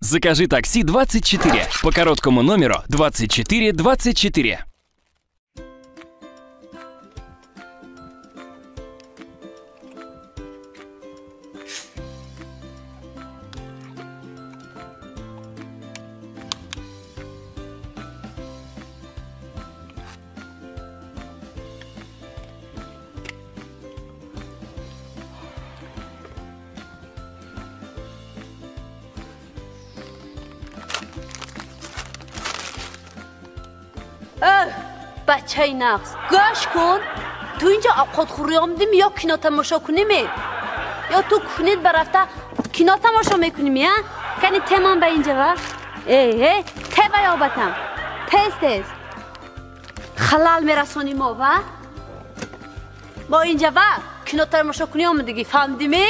Закажи такси 24 по короткому номеру 24 24. Бачаи нағз, гӯш кун. Ту инҷа овқотхӯрӣ омадим ё кино тамошо куниме? Ё ту кунит барафта кино тамошо мекуними, а? Кани теман ба инҷа ва? Э, э, тева ёбатам. Тез тез. Халал мерасонӣ мо ва? Мо инҷа ва кино тамошо кунӣ омадагӣ, фаҳмидими?